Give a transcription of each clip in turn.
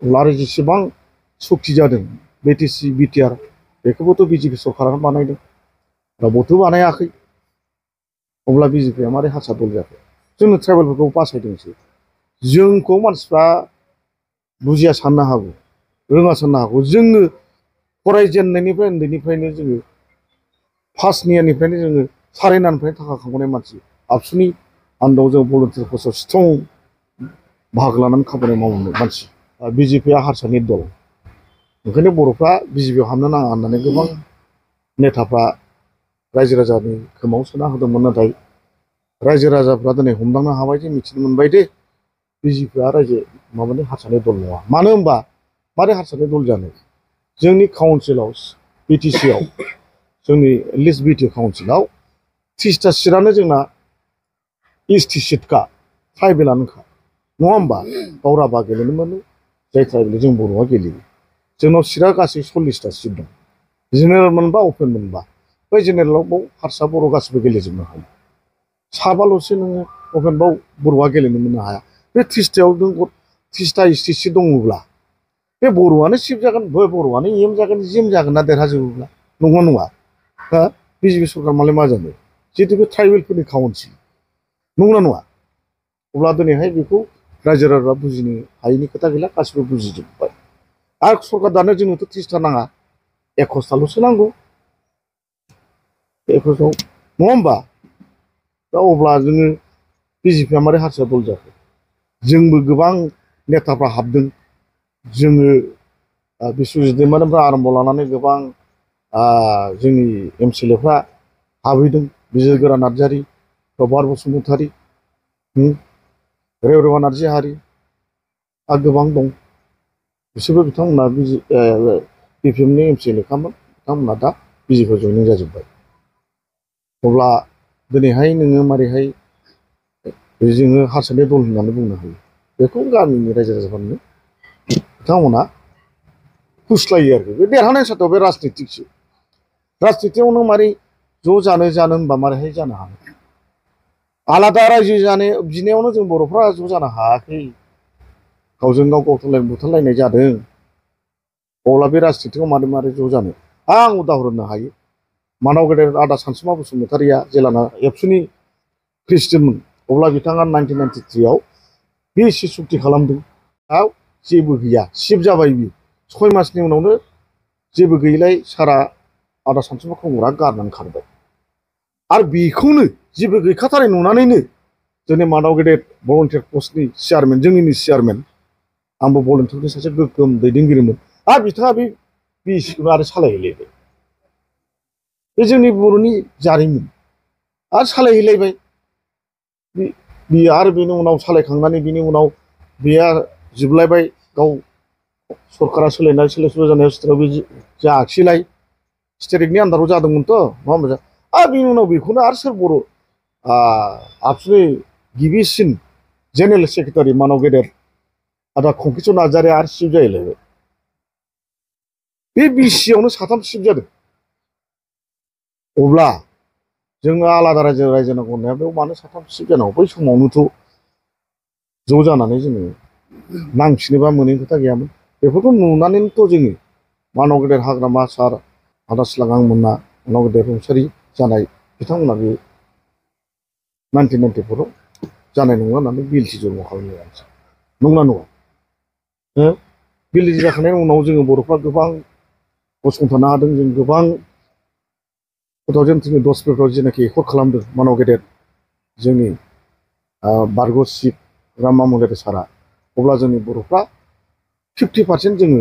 अब्ला आरो जेसेबां सक्ति जादों बिटिसि बिटिआर बेखौबोथ' बिजेपि सरकारानो बानायदों रावबोथ' बानायाखै अब्ला बिजेपिआ मारै हारसा दल जाखो जोंनो ट्राइबेलफोरखौ बासायदोंसो जोंखौ मानसिफ्रा बुजिया साननो हागौ रोङा साननो हागौ जोङो फरायजेननायनिफ्राय उन्दैनिफ्रायनो जोङो फार्स्ट इयारनिफ्रायनो जोङो सारायनानिफ्रायनो थाखा खांबोनाय मानसि आबसुनि आन्दोआव जों भलुन्टियार पस्टआव स्ट्रं बाहागो लानानै खामानि मावनाय मानसि बिजेपिआ हारसानि दल ओंखायनो बर'फ्रा बिजेपिआव हाबनो नाङा होननानै गोबां नेताफ्रा रायजो राजानि खोमाव सोना होदोंमोन नाथाय रायजो राजाफ्रा दिनै हमदांनो हाबाय जे मिथिनो मोनबाय दे बिजेपिआ रायजो माबानि हारसानि दल नङा मानो होनबा मारै हारसानि दल जानो जोंनि काउन्सिलाव बिटिसिआव जोंनि लिस्ट बिटि काउन्सिलाव 30टा सिटआनो जोंना एसटि सिटखा ट्राइबेलानोखा नङा होमबा बाव राभा गेलेनो मोनो जाय ट्राइबेल जों बर'आ गेलेयो जोंनाव सिटआ गासै 40टा सिट दं जेनेरेल मोनबा अपेन मोनबा बै जेनेरेलाव बाव हारसा बर' गासिबो गेलेजोबनो हायो साबाल'सो नोङो अपेनबाव बर'आ गेलेनो मोननो हाया बे 30टायाव नों 30टा एसटि सिट दङब्ला बे बर'आनो सिफ जागोन बर'आनो एम जागोन जिएम जागोन ना देरहाजोबोब्ला नंगौ नङा हा बिजेपि सरकार मालाय मा जानो जिहेतु बे ट्राइबेलफोरनि काउन्सिल नंगौना नङा अब्ला दिनैहाय बेखौ रायजो राजा बुजिनो हायैनि खोथा गैला गासिबो बुजिजोब्बाय आरो सरकार दानो जोंनोथ' 30टा नाङा 21टाल'सो नांगौ 21आव नङा होमबा दा अब्ला जोङो बिजेपिआ मारै हारसा दल जाखो जोंबो गोबां नेताफ्रा हाबदों जोङो बिश्वजित दैमारिनिफ्राय आरम्भ लानानै गोबां जोंनि एमसिएलएफ्रा हाबहैदों बिजिरगोरा नार्जारि प्रभात बसुमतारी रेवरेवा नार्जारि आरो गोबां दं बिसोरबो बिथांमोना बिपिएमनि एमसिएलएखामोन बिथांमोना दा बिजेपिआव जयनिं जाजोब्बाय अब्ला दिनैहाय नोङो मारैहाय जोङो हारसानि दल होननानै बुंनो हायो बेखौ गामिनि रायजो राजाफोरनो बिथांमोना फुस्लायो आरोखि बे देरहानाय साथाव बे राजनितिकसो राजनितियाव नों मारै ज' जानो होनबा मारैहाय जानो हानो आलादा रायजो जानो बिनायावनो जों बर'फ्रा ज' जानो हायाखै गावजों गाव बुथारलायनाय जादों अब्ला बे राजनितियाव मारै ज' जानो आं उदाहरन होनो हायो मानाव गेदेर आदा सानसुमा बसुमतारीया जेलाना एबसुनि प्रेसिडेन्टमोन अब्ला बिथाङा 1993आव बे एसे सुक्ति खालामदों जेबो गैया सिफ जाबाय बियो 6 मासनि उनावनो जेबो गैयैलाय सारा आदा सानसुमा खुंगुरा गारनानै खारबाय आरो बेखौनो जेबो गैखाथारै नुनानैनो जोंनि मानाव गेदेर भलुन्टियार पस्टनि चेयारमेन जोंनिनो चेयारमेन आंबो भलुन्टियारनि सासे गोग्गोम दैदेनगिरिमोन आरो बिथाङा बे बिसिखौनो आरो सालायहैलायबाय बे जोंनि बर'नि जारिमिन आरो सालायहैलायबाय बियो आरो बेनि उनाव सालायखांनानै बिनि उनाव बेयो जोबलायबाय गाव सरकारा सोलायनाय सोलाय जानायाव स्टेटआव बे जायाखिसैलाय स्टेटनि आन्दाराव जादोंमोनथ' नङा होमबा आरो बिनि उनाव बेखौनो आरो सोर बर' आबसुनि गिबिसिन जेनेरेल सेक्रेटारि मानाव गेदेर आदा कंकिस्वर नार्जारि आरो सिफ जाहैलायबाय बे बिसियावनो 3 सिफ जादों अब्ला जोङो आलादा रायजो नांगौ होननाया बेयाव मानो 3 सिफ जानांगौ बै समावनोथ' ज' जानानै जोङो नांफिनोबा मोनैनि खोथा गैयामोन बेफोरखौ नुनानैनोथ' जोङो मानाव गेदेर हाग्रामा सार आदा सिलागां मोना मानाव गेदेर रुंसारि जानाय बिथांमोना बे 1994आव जानाय नङा होननानै बिएलटि जन्म खालामनाय नंगौना नङा बिएलटि जाखांनायनि उनाव जोङो बर'फ्रा गोबां गसंथानो हादों जों गोबां 2010 जेनाखि एकर्ड खालामदों मानाव गेदेर जोंनि बारग' चिफ राम मन'हर सारा अब्ला जोंनि बर'फ्रा 50% जोङो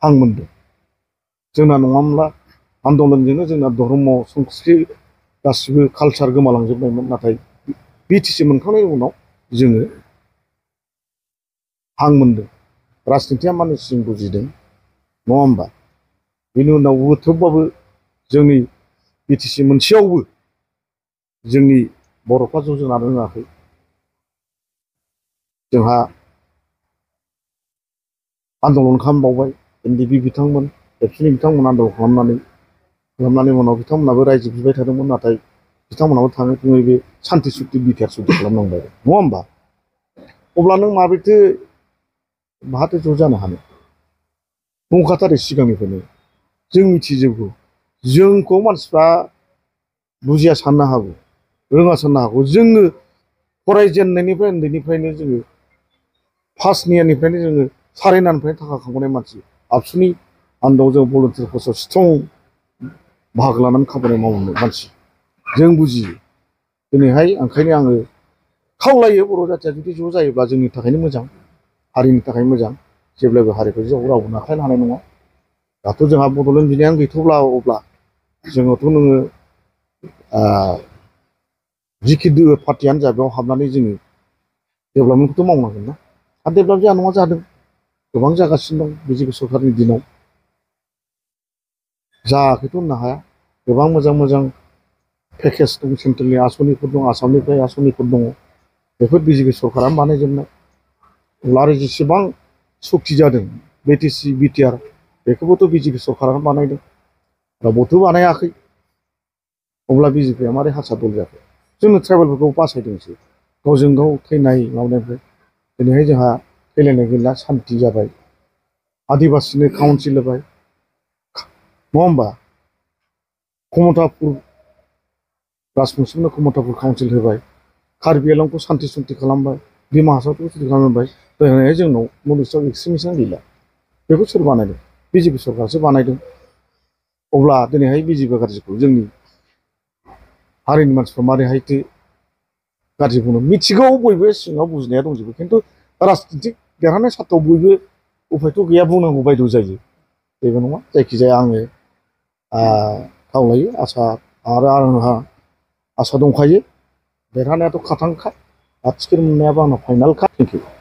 हां मोनदों जोंना नङामोनब्ला आन्दलनजोंनो जोंना धर्म संस्कृति गासिबो कालचार गोमालांजोबनायमोन नाथाय बिटिसि मोनखांनायनि उनाव जोङो हां मोनदों राजनितिया मानसिजों बुजिदों नङा होमबा बेनि उनावबो थेवबाबो जोंनि बिटिसि मोनसेयावबो जोंनि बर'फ्रा ज' जानो रोङाखै जोंहा आन्दलन खालामबावबाय एनडिपि बिथांमोन एबसुनि बिथांमोन आन्दलन खालामनानै उनाव बिथांमोनाबो रायजो बिबाय थादोंमोन नाथाय बिथांमोनाबो थाङै थुङै बे सान्ति 'सुक्ति बिटिआर सुक्ति खालामनांबाय नङा होमबा अब्ला नों माबोरैथो माहाथो ज' जानो हानो बुंखाथारो सिगांनिफ्रायनो जों मिथिजोबगौ जोंखौ मानसिफ्रा बुजिया साननो हागौ रोङा साननो हागौ जोङो फरायजेननायनिफ्राय उन्दैनिफ्रायनो जोङो फार्स्ट इयारनिफ्रायनो जोङो सारायनानिफ्रायनो थाखा खांबोनाय मानसि आबसुनि आन्दोआव जों भलुन्टियार पस्टआव स्ट्रं बाहागो लानानै खामानि मावनो मानसि जों बुजियो दिनैहाय ओंखायनो आङो खावलायो बर' जाथिया जुदि ज' जायोब्ला जोंनि थाखायनो मोजां हारिनि थाखाय मोजां जेब्लाबो हारिखौ रावबो नाख्लायनो हानाय नङा दाथ' जोंहा बड'लेण्ड बिनायानो गैथ'ब्ला अब्ला जोङोथ' नोङो जिखि पार्टियानो जा बेयाव हाबनानै जोङो डेभेलपमेन्टखौथ' मावनांगोन ना आरो डेभेलप जाया नङा जादों गोबां जागासिनो दं बिजेपि सरकारनि दिनाव जायाखैथ' होननो हाया गोबां मोजां मोजां पेकेज दं सेन्ट्रेलनि आसनिफोर दं आसामनिफ्राय आसनिफोर दङ बेफोर बिजेपि सरकारा बानायजोबनाय अब्ला आरो जेसेबां सक्ति जादों बिटिसि बिटिआर बेखौबोथ' बिजेपि सरकारानो बानायदों रावबोथ' बानायाखै अब्ला बिजेपिया मारै हारसा दल जाखो जोंनो ट्राइबेलफोरखौ बासायदोंसो गावजों गाव थैनाय माबानायनिफ्राय दिनैहाय जोंहा थैलायनाय गैला सान्ति जाबाय आदिबासिनो काउन्सिल होबाय नङा होमबा कमतापुर राजबंसिनो कमतापुर काउन्सिल होबाय कार्बि आलंखौ सान्ति सुन्ति खालामबाय डिमा हासावखौ सुन्ति खालामबाय दिनैहाय जोंनाव नर्थ इस्टआव एक्सट्रिमिसआनो गैला बेखौ सोर बानायदों बिजेपि सरकारसो बानायदों अब्ला दिनैहाय बिजेपि गाज्रिखौ जोंनि हारिनि मानसिफ्रा मारैहायथो गाज्रि बुंनो मिथिगौ बयबो सिङाव बुजिनाया दंजोबो खिन्थु राजनितिक देरहानाय सार्थाव बयबो उफायथ' गैया बुंनांगौ बायद' जायो जेबो नङा जायखिजाया आङो खावलायो आसा आरो आंहा आसा दंखायो देरहानायाथ' खाथांखा टिकेट मोननायाबो आंना फाइनालखा थेंक इउ